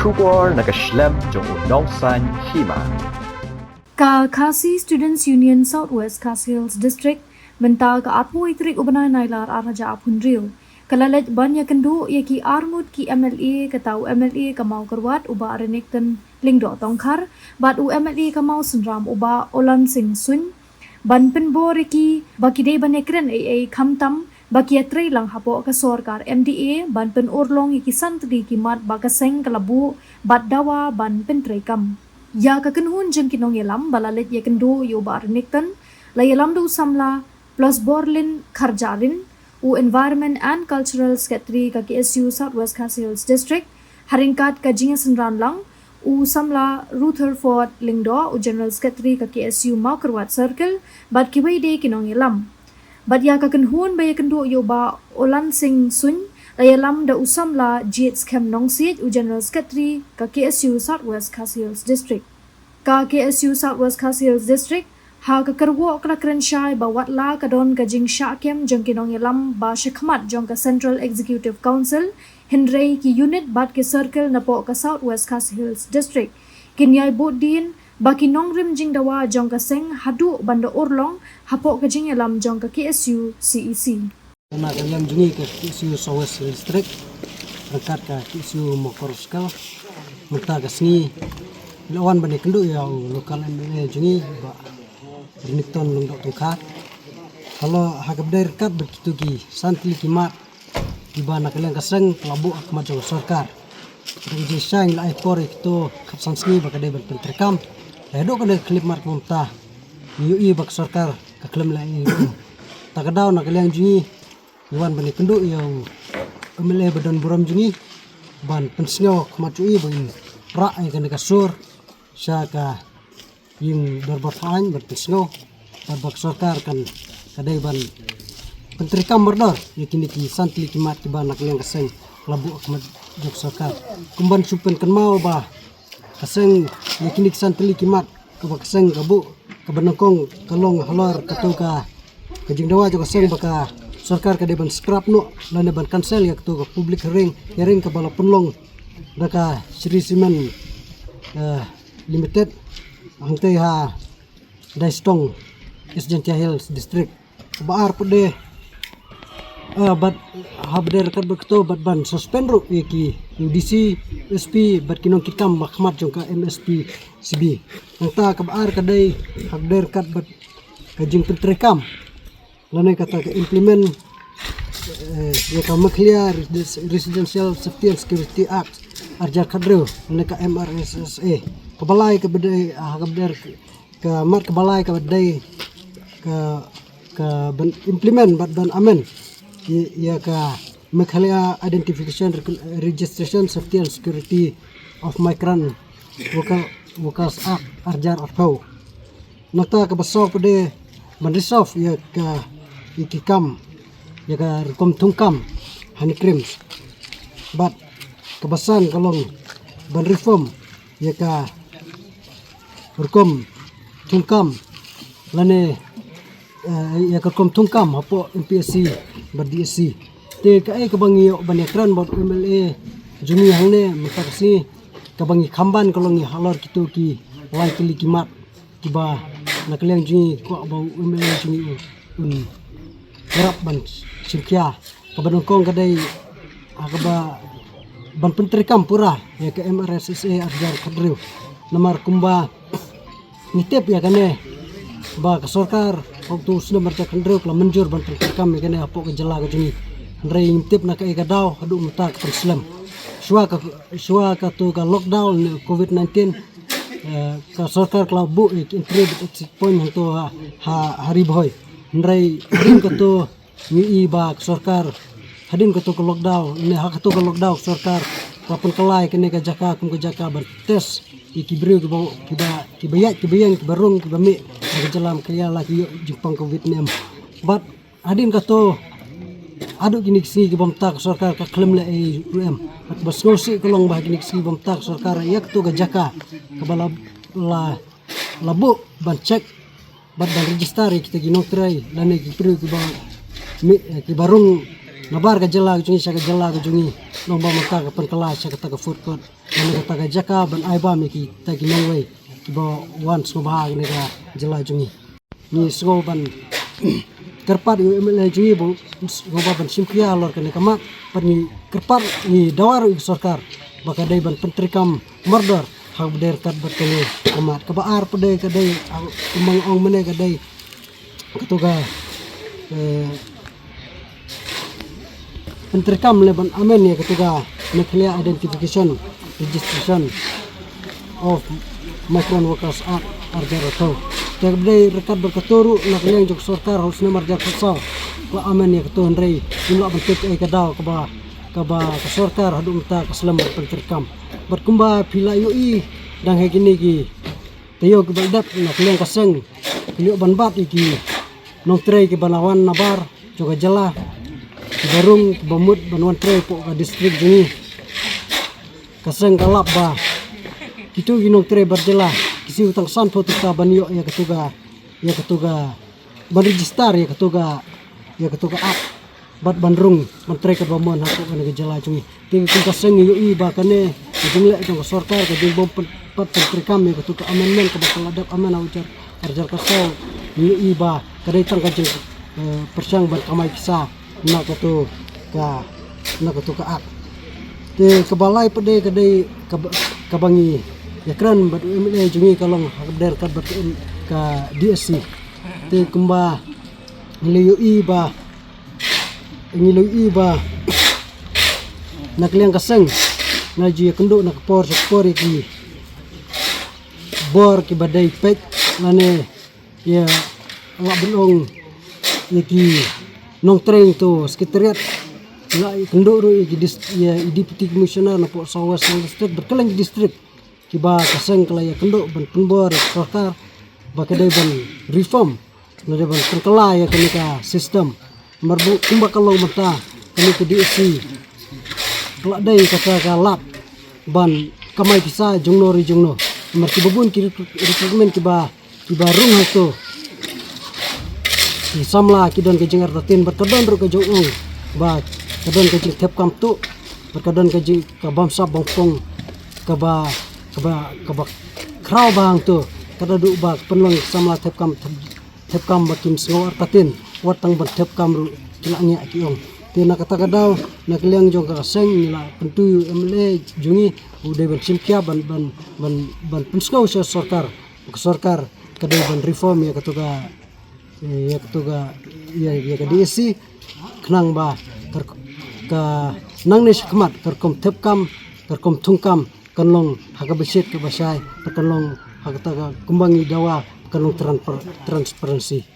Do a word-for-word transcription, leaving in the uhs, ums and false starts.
Khubor na ka shlem jong u nongsaiñ hima. Ka Khasi Students Union South West Khasi Hills District mynta ka arphew tarik u bnai Nailar ar hajar arphew hynriew ka la leit ban ïakynduh ïa ki arngut ki M L A, kata u M L A ka Mawkyrwat u Bah Renikton Lyngdoh Tongkhar bad u M L A ka Mawsynram u Bah Olan Singh Suin, ban pynbor ïa ki ba ki dei ban ïakren ei ei khamtam ba ki ïatrei lang hapoh ka sorkar M D A ban pynurlong ïa ki san tylli ki mat ba ka seng ka la buh bad dawa ban pyntreikam. Ïa ka kynhun jong ki nongïalam ba la leit ïakynduh ïa u Bah Renikton la ïalam da u samla Plasborlin Kharjahrin, u Environment and Cultural Secretary ka K S U South West Khasi Hills District, ha ryngkat ka jingïasynran lang u samla Rutherford Lyngdoh, u General Secretary ka K S U Mawkyrwat Circle bad kiwei de ki nongïalam. Bad ïa ka kynhun ba ïakynduh ïa u Bah Olan Singh Suin la ïalam da u samla Jade Skhem Nongsiej, u General Secretary ka K S U South West Khasi Hills District. Ka K S U South West Khasi Hills District ha ka kyrwoh ka la kren shai ba watla ka don ka jingshah kem jong ki nongïalam ba shakhmat jong ka Central Executive Council, hynrei ki unit bad ki circle napoh ka South West Khasi Hills District kin ïai bud dien ba ki nongrim jingdawa jong ka seng haduh ban da urlong hapoh ka jingïalam jong ka K S U C E C. Na ka liang jong ngi ka K S U South West District ryngkat ka K S U Mawkyrwat Circle, mynta ka sngi la wan ban ïakynduh ïa u local M L A jong ngi Bah Renikton Lyngdoh Tongkhar. Ka la ha kaba dei ryngkat bad kito ki san tylli ki mat kiba na ka liang ka seng ka la buh ha khmat jong ka sorkar. Ka dei jingshai, la ai por ïa kito khatsan sngi ba ka dei ban pyntreikam. Haduh katne ka khyllipmat kaba mynta ngi ïohi ba ka sorkar ka khlem leh ei ei ruh. Ta ka daw na ka liang jong ngi ngi wan ban ïakynduh ïa u M L A ba don burom jong ngi ban pynsngew ha khmat jong i ba in rah ïa kane ka sur sha ka ïing dorbar thaiñ ban pynsngew bad ba ka sorkar kan ka dei ban pyntreikam mardor ïa kine ki san tylli ki mat kiba na ka liang ka seng la buh ha khmat jong ka sorkar. Kum ban shu pynkynmaw ba ka seng ïa kine ki san tylli ki mat kaba ka seng ka buh kaba nyngkong ka long halor kato ka ka jingdawa jong ka seng ba ka sorkar ka dei ban scrap noh lane ban cancel ïa kato ka public hearing, hearing kaba la pynlong da ka Shree Cement, eh, Limited hangtei ha Daistong, East Jaintia Hills District. Kaba ar pat de, eh, bad ha ba dei ryngkat bad kato bad ban suspend ruh ïa ki, ïa u D C, S P bad ki nongkitkam ba khmat jong ka M S P C B. Nangta kaba ar ka dei ha ba dei ryngkat bad ka jingpyntreikam lane kata ka implement, eh, ïa ka Meghalaya Residential Safety and Security Act ar hajar khathynriew lane ka M R S S A. Kaba lai kaba dei, ah, kaba dei ka mat kaba lai kaba dei ka, ka ban implement bad ban amend ïa, ïa ka Meghalaya Identification Rec-, Registration Safety and Security of Migrant Worker, Workers Act ar hajar arphew. Nangta kaba saw pat de ban resolve ïa ka, ïa ki kam, ïa ka rukom thungkam ha NEIGRIHMS. Bad kaba san ka long ban reform ïa ka rukom thungkam lane, eh, ïa ka rukom thungkam hapoh M P S C bad D S C. Te kaei kaba ngi ïoh ban ïakren bad u M L A jong ngi hangne mynta ka sngi, kaba ngi khamban ka long ïa halor kito ki lai tylli ki mat kiba na ka liang jong ngi kwah ba u M L A jong ngi un ïarap ban shim khia. Kaba nyngkong ka dei, ah, kaba ban pyntreikam pura ïa ka M R S S A ar hajar khathynriew. Namar kumba ngi tip ïa kane ba ka sorkar ha uto u snem ar hajar khathynriew ka la mynjur ban pyntreikam ïa kane hapoh ka jylla ka jong ngi. Hynrei ngim tip na kaei ka daw haduh mynta ka pynslem. Shuwa ka, shuwa kato ka lockdown ne covid nineteen, eh, ka sorkar ka la buh ïa ki entry bad exit point hangto ha, ha, ha Ri Bhoi. Hynrei hadien kato ngi i ba ka sorkar, hadien kato ka lockdown ne ha kato ka lockdown ka sorkar ka la pynkylla ïa kane ka jaka kum ka jaka ban test ïa ki briew kiba, kiba, kiba ïaid, kiba ïeng, kiba rung, kiba mih ha ka jylla Meghalaya la ki ïoh jingpang covid ne em. Bad hadien kato haduh kine ki sngi kiba mynta ka sorkar ka khlem leh ei ei ruh em. Bad kaba sngewsih ka long ba ha kine ki sngi kiba mynta ka sorkar ïa kato ka jaka kaba la, la, la buh ban check bad ban register ïa kita ki nongtrei lane ki briew kiba mih, eh, kiba rung nabar ka jylla ka jong ngi sha ka jylla ka jong ngi, nong ba mynta ka pynkylla sha kata ka food court, na kata ka jaka ban ai bam ïa kita ki nongwei kiba wan sngewbha ha kane ka jylla jong ngi. Ngi sngew ban kyrpad ïa u M L A jong ngi ba sngewbha ban shim khia halor kane ka mat, bad ngi kyrpad, ngi dawa ruh ïa ka sorkar ba ka dei ban pyntreikam mardor ha kaba dei ryngkat bad kane ka mat. Kaba ar pat de ka dei, ah, kumba nga ong mynne ka dei katu ka, eh, pyntreikam lane ban amend ïa katu ka Meghalaya Identification Registration of Migrant Workers Act arhajar arphew. Te ka dei ryngkat bad katu ruh na ka liang jong ka sorkar ha u snem arhajar khatsaw ka la amend ïa katu, hynrei ngim lah ban tip ei ka daw kaba, kaba ka sorkar haduh mynta ka slem ban pyntreikam. Bad kumba phi la ïohi dang ha kine ki taïew kiba la dep na ka liang ka seng ki la ïoh ban bat ïa ki nongtrei kiba la wan nabar jong ka jylla, kiba rung, kiba mut ban wan trei hapoh ka district jong ngi. Ka seng ka lap ba kito ki nongtrei bar jylla ki siew tang sanphew tyngka ban ïoh ïa katu ka, ïa katu ka, ban register ïa katu ka, ïa katu ka app, bad ban rung ban trei katba mon hapoh kane ka jylla jong ngi. Te kum ka seng ngi ïohi ba kane ka jingleh jong ka sorkar ka jingbym pyn-, pat pyntreikam ïa katu ka amendment kaba ka la dep amend ha u jar, arhajar khatsaw, ngi ïohi ba ka dei tang ka jing, eh, pyrshang ban kamai pisa na katu ka, na katu ka app. Te kaba lai pat de ka dei kaba, kaba ngi ïakren bad u M L A jong ngi ka long ha kaba dei ryngkat bad ka, ka D S C. Te kumba ngi la ïohi ba, ngi la ïohi ba na ka liang ka seng nga ju ïakynduh na ka por sha ka por ïa ki bor kiba dei peit lane ïa, lah ban ong, ïa ki nongtrei to secretariat, la ïakynduh ruh ïa ki dis-, ïa i Deputy Commissioner napoh South West District bad kylleng ki district kiba ka seng ka la ïakynduh ban pynbor ïa ka sorkar ba ka dei ban reform, ka dei ban pynkylla ïa kane ka system. Namar ba kumba ka long mynta kane ka D S C ka la dei kata ka lad ban kamai pisa jongno re jongno. Namar kiba bun ki recruit-, recruitment kiba, kiba rung hangto ki samla ki don ka jingartatien bad ka don ruh ka jingong ba ka don ka jingthep kam tuh bad ka don ka jing, ka bamsap bamphong kaba, kaba, kaba khraw bha hangto. Ka da duh ba ka pynlong samla thep kam, thep, thep kam ba kim sngew artatien, wat tang ban thep kam ruh ki la ngiah ki ong. Te na kata ka daw na ka liang jong ka seng ngi la kyntu ïa u M L A jong ngi u dei ban shim khia ban, ban, ban, ban pynsngew sha sorkar, ka sorkar ka dei ban reform ïa katu ka, ïa katu ka, ïa, ïa ka D S C khnang ba ka, ka nangne shakhmat ka rukom thep kam, ka rukom thung kam kan long ha kaba shit kaba shai, kan long ha kata ka kumba ngi dawa, kan long transfer-, transparency.